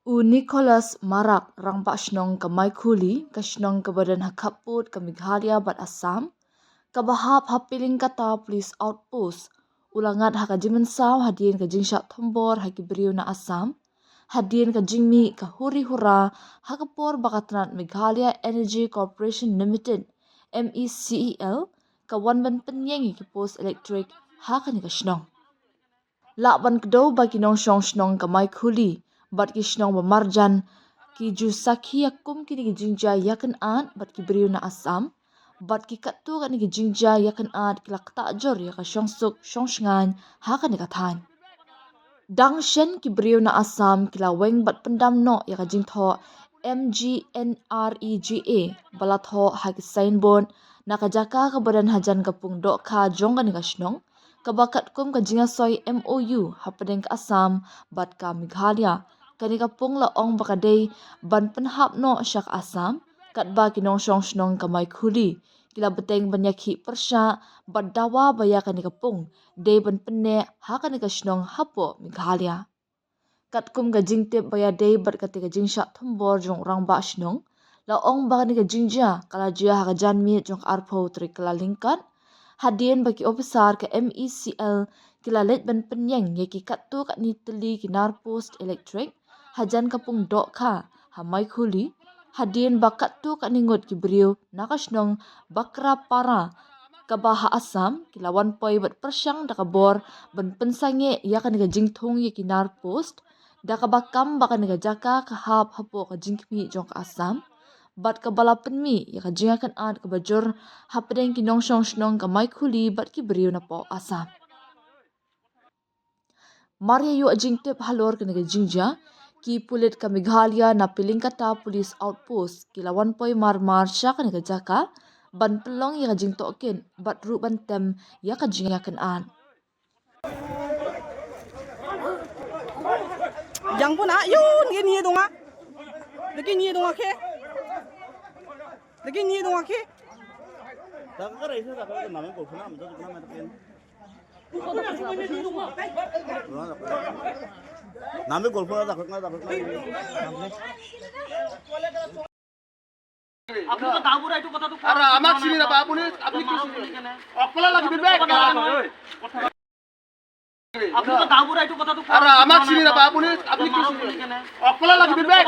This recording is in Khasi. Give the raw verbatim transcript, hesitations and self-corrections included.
U Nicholas Marak, rangbah shnong ka Maikhuli, ka shnong kaba don ha khappud ka Meghalaya bad Assam, kaba hap ha Piliangkata Police Outpost, u la ngat ha ka jingmynsaw hadien ka jingshah thombor ha ki briew na Assam, hadien ka jingmih ka huri hura ha ka por ba ka tnat Meghalaya Energy Corporation Limited, M E C E L, ka wan ban pynïeng ïa ki post elektrik ha kane ka shnong. Lah ban kdew ba ki nongshong shnong ka Maikhuli bad ki shnong ba marjan ki ju sakhi ïa kum kine ki jingjia ïakynad bad ki briew na Assam, bad ki katto katne ki jingjia ïakynad ki la ktah jur ïa ka shongsuk shongshngaiñ ha kane ka thaiñ. Dang shen ki briew na Assam ki la weng bad pyndam noh ïa ka jingthoh M G N R E G A ba la thoh ha ki signboard na ka jaka kaba don hajan ka pung dohkha jong kane ka shnong, kaba katkum ka jingïasoi M O U hapdeng ka Assam bad ka Meghalaya. Kane ka pung la ong ba ka dei ban pynhap noh sha ka Assam, katba ki nongshong shnong ka Maikhuli ki la bteng ban ïakhih pyrshah bad dawa ba ïa kane ka pung dei ban pynneh ha kane ka shnong hapoh Meghalaya. Katkum ka jingtip ba ïadei bad kata ka jingshah thombor jong u rangbah shnong, la ong ba kane ka jingjia ka la jia ha ka janmiet jong ka arphew tarik Kyllalyngkot, hadien ba ki ophisar ka M E C L ki la leit ban pynïeng ïa ki katto katne tylli ki nar post elektrik hajan ka pung dohkha ha Maikhuli, hadien ba katto katne ngut ki briew na ka shnong Bakrapara kaba ha Assam ki la wan poi bad pyrshang da ka bor ban pynsangeh ïa kane ka jingthung ïa ki nar post, da kaba kam ba kane ka jaka ka hap hapoh ka jingkhmih jong ka Assam, bad kaba la pynmih ïa ka jingïakynad kaba jur hapdeng ki nongshong shnong ka Maikhuli bad ki briew napoh Assam. Mar ïa ïoh jingtip halor kane ka jingjia, ki pulit ka Meghalaya na Piliangkata Police Outpost ki la wan poi mar mar sha kane ka jaka ban pynlong ïa ka jingtohkit bad ruh ban tem ïa ka jingïakynad. Jang pun a yun gen ye donga. Dagi ni donga ke. Dagi ni donga ke. Nami golf na, nami golf na, nami golf na. আপুনি তো গাঁওবুঢ়া, এইটো কথাটো কোৱা। আৰে আমাক চিনি নাপায় আপুনি, আপুনি কি চিনি? অকলে লাগিব বেগ। আপুনি তো গাঁওবুঢ়া, এইটো কথাটো কোৱা। আৰে আমাক চিনি নাপায় আপুনি, আপুনি কি চিনি? অকলে লাগিব বেগ।